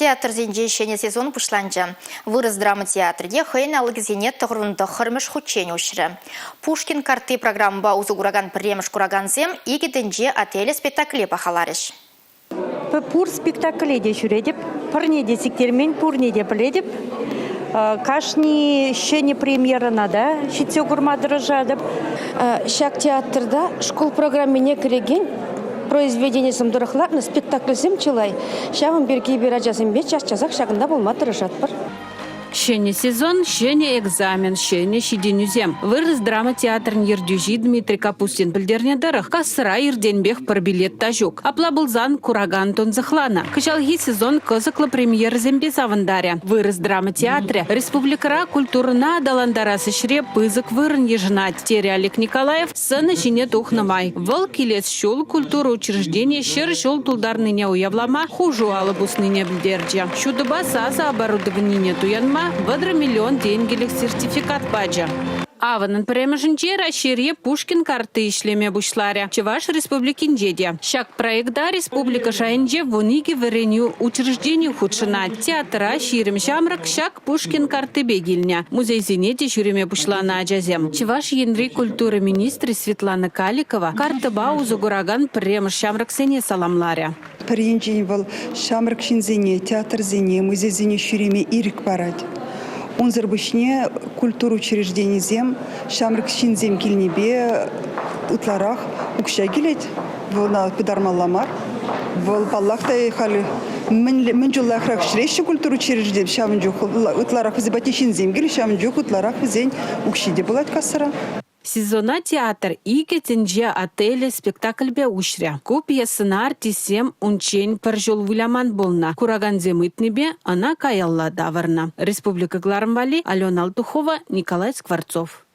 Театрсенче ҫӗнӗ сезон пуҫланчӗ. Вырӑс драма театрӗ те хӑйӗн алӑкӗсене тӑхӑрвун хутчен уҫрӗ. Пушкин картти программӑпа усӑ куракан пӗрремӗш куракансем Икӗ тӗнче отелӗ спектакле пахаларӗҫ. Пур спектакле те ҫӳретӗп, пӗрне те сиктермен, пурне те пӗлетӗп. Кашни ҫӗнӗ премьерӑна та ҫитсе курма тӑрӑшатӑп. Ҫак театрта шкул программине кӗрекен произведенисем тӑрӑх лартнӑ спектакльсем чылай. Ҫавӑн пирки эпир ачасемпе час-часах ҫакӑнта пулма тӑрӑшатпӑр. Ҫӗнӗ сезон, ҫӗнӗ экзамен, ҫӗнӗ ҫитӗнӳсем. Вырӑс драма театрӗн ертӳҫи Дмитрий Капустин пӗлтернӗ тӑрӑх, кассӑра иртенпех пӗр билет та ҫук. Апла пулсан куракан тунсӑхланӑ. Кӑҫалхи сезон кӑсӑклӑ премьерӑсемпе савӑнтарӗ. Вырӑс драма театрӗ республикӑра культурӑна аталантарас ӗҫре пысӑк вырӑн йышӑнать, терӗ Олег Николаев сцена ҫине тухнӑ май. Вӑл килес ҫул культура учрежденийӗ 100 ҫул тултарнине уявлама хушу алӑ пуснине пӗлтерчӗ. Ҫутӑпа сасӑ оборудованине туянма 30 миллион тенкӗлӗх сертификат пачӗ. Авӑнӑн пӗрремӗшӗнче Раҫҫейре Пушкин картти ӗҫлеме пуҫларӗ. Чӑваш Республикинче те. Ҫак проекта республика шайӗнче 12 вӗренӳ учрежденийӗ хутшӑнать. Театра 20 ҫамрӑк ҫак Пушкин карттипе килнӗ. Музейсене те ҫӳреме пуҫланӑ ачасем. Чӑваш Енри культура министрӗ Светлана Каликова карттӑпа усӑ куракан пӗрремӗш ҫамрӑксене саламларӗ. Пӗр енчен вӑл ҫамрӑк ҫынсене, театрсене, музейсене ҫӳреме ирӗк парать. Унсӑр пуҫне культура учрежденийӗсем ҫамрӑк ҫынсем килнипе ытларах укҫа килет. Вӑл пытармалла мар. Вӑл, паллах та, халь мӗн чул лайӑхрах ӗҫлеҫҫӗ культура учрежденийӗсем, ҫавӑн чух ытларах вӗсем патне ҫынсем килӗҫ, ҫавӑн чух ытларах вӗсен укҫи те пулать кассӑра. Сезона театр икӗ тӗнче отелӗ спектакльпе уҫрӗ. Ку пьесӑна артистсем унччен пӗр ҫул выляман пулнӑ. Куракансем ыйтнипе ӑна каялла тавӑрнӑ. Республика кӑларӑм валли Алена Алтухова, Николай Скворцов.